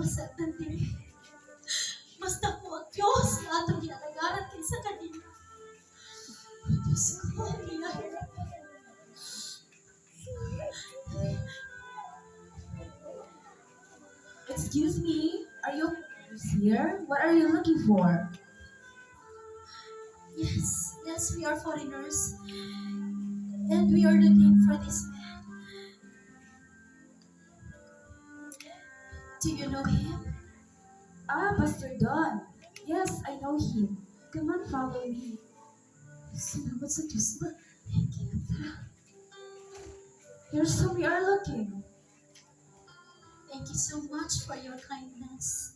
pasagdan diri. Mas dako ang Diyos nga atong ginalagaran kaysa kanila. Diyos ko, hinahirap. Excuse me, are you here? What are you looking for? Yes, we are foreigners. And we are looking for this man. Do you know him? Ah, Pastor Don. Yes, I know him. Come on, follow me. Salamat sa Diyos, ma. Thank you. Tara. Here's who we are looking. Thank you so much for your kindness.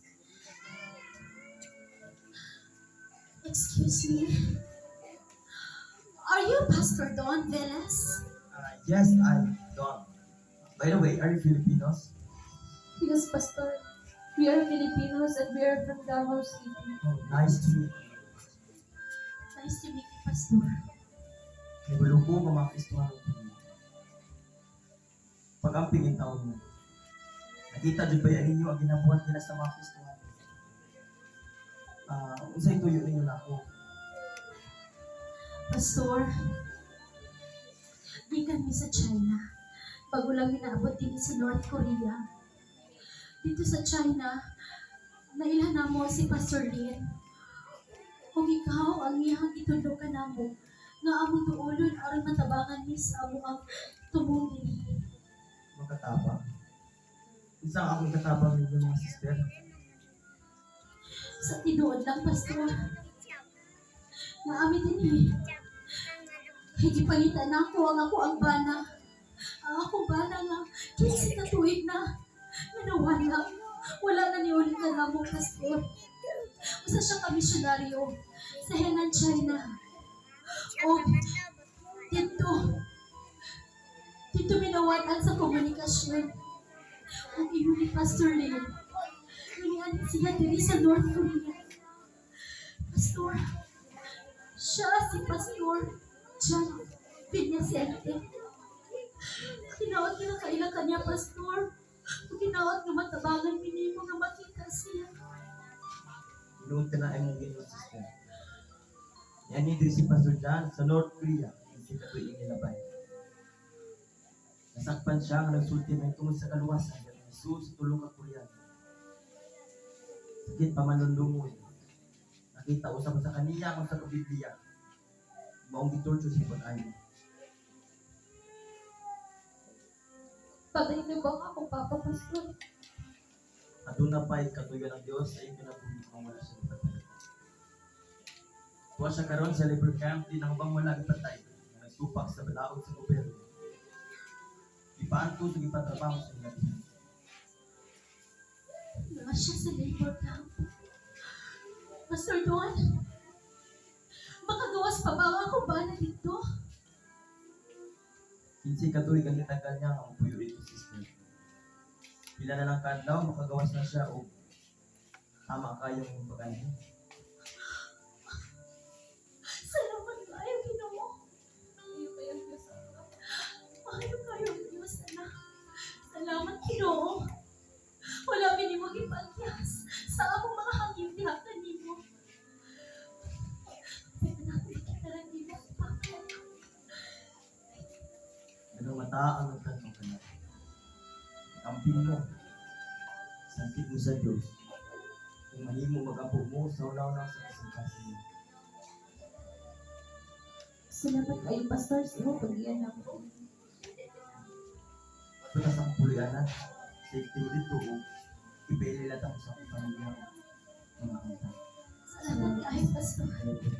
Excuse me. Are you Pastor Don Velez? Yes, I'm Don. By the way, are you Filipinos? Yes, Pastor. We are Filipinos and we are from Davao City. Oh, nice to meet you. Nice to meet you, Pastor. Nibalo ko nga mga Kristiyano ko. Pag-amping in taon mo. Nakita jud ba yan ninyo ang ginabuhat nila sa mga Kristiyano? Ah, unsay tuyo ninyo nako? Pastor, gikan mi sa China. Bago lang minaabot din sa North Korea. Dito sa China, nailhan namo si Pastor Lin. Kung ikaw ang iyang gitudlo ka namo, nga among duolon aron matabangan ni sa amo ang tumong dinhi. Makatabang. Unsa ang akong katabang ninyo, mga sister? Sa tinuod lang, Pastor. Naami din eh. Hindi pangita na ako ang ako ang bana. Ang akong bana nga, 15 na tuig na. Nga nawala. Wala na ni ulit na namo, Pastor. Usa siya ka misyonaryo sa Henan, China. O, dito minawanan sa komunikasyon. Ang ingon ni Pastor Lin, nunian siya diri sa North Korea. Pastor, siya si Pastor John Vinyasente. Kinaot nga nakaila kanya, Pastor. Kinaot nga matabangan minimo nga makita siya. Inuun ka na imong Ginoo, sister. Yan ni si Pastor John sa North Korea, hindi ka tuig nilabay. Nasakpan siya nga nagsulti may tungod sa kaluwasan ni Jesus sa tulo ka Koreano. Sakit pa man lundungon. Nakita usab sa kaniya kung sa Biblia. Maong gitorture si pag-ayo. Patay na ba ako, Papa Pastor? Aduna pa'y katuyon ang Dios sa iyong kinabuhi kung wala siya gipatay. Tuwa siya karon sa labor camp di na wala gipatay nga nagsupak sa balaod sa gobyerno. Gipaanto sa gipatrabaho sa ila. Naa siya sa labor camp. Pastor Don, makagawas pa ba ang akong bana dito? 15 ka tuig ang gitagal niya nga mopuyo dito, sister. Pila na lang kaadlaw makagawas na siya og tama kayong pag-anhi. Salamat kayo, Ginoo. Iyo kayo, Diyos Ama. Maayo kayo ang Diyos, anak. Salamat, Ginoo. Wala mi nimo gipagyas sa among mga hangyo diha kanimo. Pwede na ako makita lang nimo, Papa. Daghang mata ang nagtanaw kanako. Amping mo. Sangkit mo sa Dios. Kung mahimo mag-ampo mo sa una sa kasing-kasing mo. Salamat kayo, Pastor, sa imong pag-iyan ako. Punta sa akong pulianan. Safety mo dito o ipililat ako sa akong pamilya. Mga kanta. Salamat kayo, Pastor. Let's go.